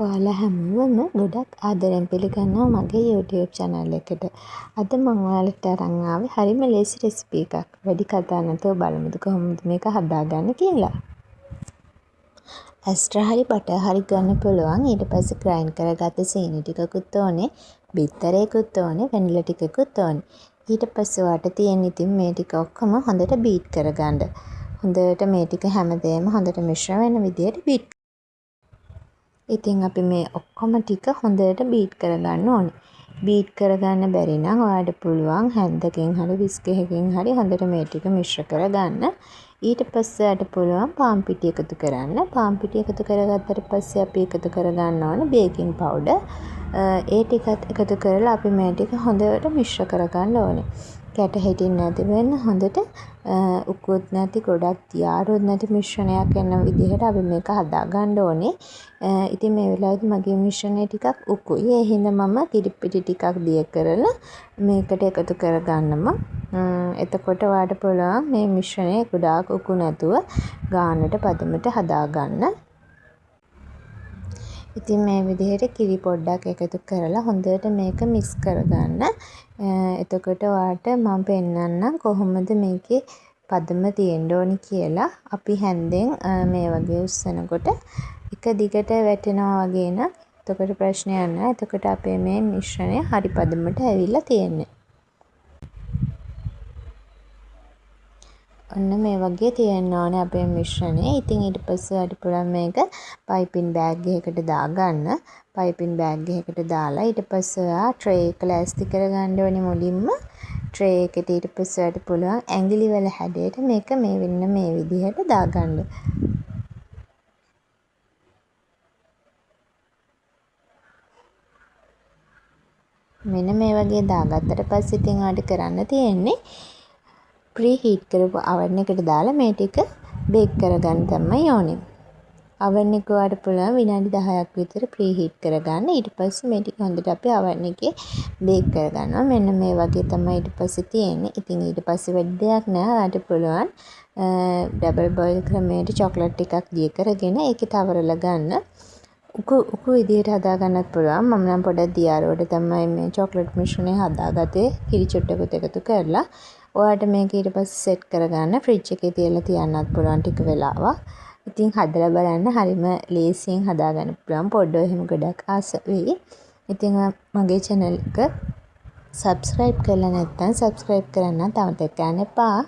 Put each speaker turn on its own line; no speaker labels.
ඔයාලා හැමෝම ගොඩක් ආදරෙන් පිළිගන්නවා මගේ YouTube channel එකට. අද මං ඔයාලට අරන් ආවේ හරිම ලේසි රෙසිපි එකක්. වැඩි කතා නැතුව බලමුද කොහොමද මේක හදාගන්නේ කියලා. ඇස්ට්‍රා හරි බටර් හරි ගන්න පුළුවන්. ඊට පස්සේ ග්‍රයින්ඩ් කරගත්ත සීනි ටිකකුත් ඕනේ, බිත්තරයකුත් ඕනේ, වැනිලා ටිකකුත් ඕනේ. ඊට පස්සේ ඔයාට තියෙන්නේ ඉතින් මේ ටික ඔක්කොම හොඳට බීට් කරගන්න. හොඳට මේ ටික හැමදේම හොඳට මිශ්‍ර වෙන විදියට බීට්. ඉතින් අපි මේ ඔක්කොම ටික හොඳට බීට් කරගන්න ඕනේ. බීට් කරගන්න බැරි නම් ඔයාලට පුළුවන් හැන්දකින් හරි විස්ක් එකකින් හරි හොඳට මේ ටික මිශ්‍ර කරගන්න. ඊට පස්සේ ඔයාලට පුළුවන් පාන් පිටි එකතු කරන්න. පාන් පිටි එකතු කරගත්තට පස්සේ අපි එකතු කරගන්න ඕනේ බේකින් පවුඩර්. ඒ ටිකත් එකතු කරලා අපි මේ ටික හොඳට මිශ්‍ර කරගන්න ඕනේ. කැට හිටින්නේ නැති වෙන්න හොඳට උකුත් නැති ගොඩක් දියාරුත් නැති මිශ්‍රණයක් එන විදිහට අපි මේක හදාගන්න ඕනේ. ඉතින් මේ වෙලාවේදී මගේ මිශ්‍රණය ටිකක් උකුයි. ඒ හින්දා මම කිරිපිටි ටිකක් දිය කරලා මේකට එකතු කරගන්නවා. එතකොට ඔයාට පුළුවන් මේ මිශ්‍රණය ගොඩාක් උකු නැතුව ගානට පදමට හදාගන්න. ඉතින් මේ විදිහට කිරි පොඩ්ඩක් එකතු කරලා හොඳට මේක මික්ස් කරගන්න. එතකොට ඔයාට මම පෙන්නන්නම් කොහොමද මේකේ පදම තියෙන්න ඕනි කියලා. අපි හැන්දෙන් මේ වගේ උස්සනකොට එක දිගට වැටෙනවා වගේ නම් එතකොට ප්‍රශ්නයක් නෑ. එතකොට අපේ මේ මිශ්‍රණය හරි පදමට ඇවිල්ලා තියෙන්නේ. ඔන්න මේ වගේ තියෙන්න ඕනේ අපේ මිශ්‍රණය. ඉතින් ඊට පස්සේ ඔයාලට පුළුවන් මේක පයිපින් බෑග් එකකට දාගන්න. පයිපින් බෑග් එකකට දාලා ඊට පස්සේ ඔයා ට්‍රේ එක ලෑස්ති කරගන්න ඕනේ මුලින්ම. ට්‍රේ එකට ඊට පස්සේ ඔයාලට පුළුවන් ඇඟිලි වල හැඩයට මේක මේ වෙන්න මේ විදිහට දාගන්න. මෙන්න මේ වගේ දාගත්තට පස්සේ ඉතින් ඔයාලට කරන්න තියෙන්නේ ප්‍රී හීට් කරපු අවන් එකට දාලා මේ ටික බේක් කරගන්න තමයි ඕනේ. අවන් එක ඔයාලට පුළුවන් විනාඩි 10ක් විතර ප්‍රී හීට් කරගන්න. ඊට පස්සේ මේ ටික හොඳට අපි අවන් එකේ බේක් කරගන්නවා. මෙන්න මේ වගේ තමයි ඊට පස්සේ තියෙන්නේ. ඉතින් ඊට පස්සේ වැඩි දෙයක් නෑ. ඔයාලට පුළුවන් ඩබල් බොයිල් ක්‍රමයට චොක්ලට් ටිකක් දිය කරගෙන ඒකේ තවරලා ගන්න. උකු උකු විදිහට හදාගන්නත් පුළුවන්. මම නම් පොඩක් දියාරුවට තමයි මේ චොක්ලට් මිශ්‍රණය හදාගත්තේ. කිරි චුට්ටකුත් එකතු කරලා. ඔයාට මේක ඊට පස්සේ සෙට් කරගන්න ෆ්‍රිජ් එකේ තියලා තියන්නත් පුළුවන් ටික වෙලාවක්. ඉතින් හදලා බලන්න හරිම ලේසියෙන් හදාගන්න පුළුවන්. පොඩ්ඩෝ එහෙම ගොඩක් ආස වෙයි. ඉතින් ඔයා මගේ චැනල් එක සබ්ස්ක්‍රයිබ් කරලා නැත්නම් සබ්ස්ක්‍රයිබ් කරන්නත් අමතක කරන්න එපා.